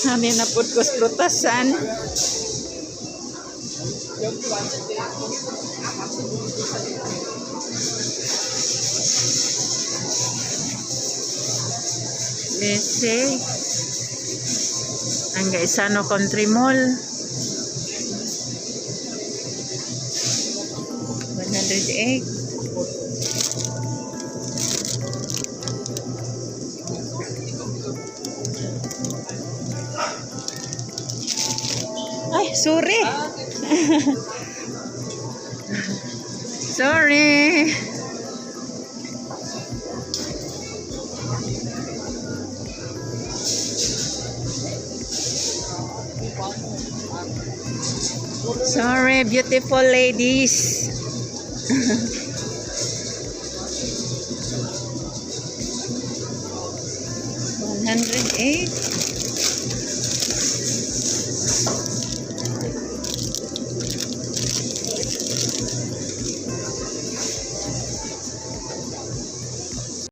Hani na pud ko sa prutasan. Bese. Ang Gaisano Country Mall. 108. Ay, sorry. Sorry. Sorry, beautiful ladies. 108.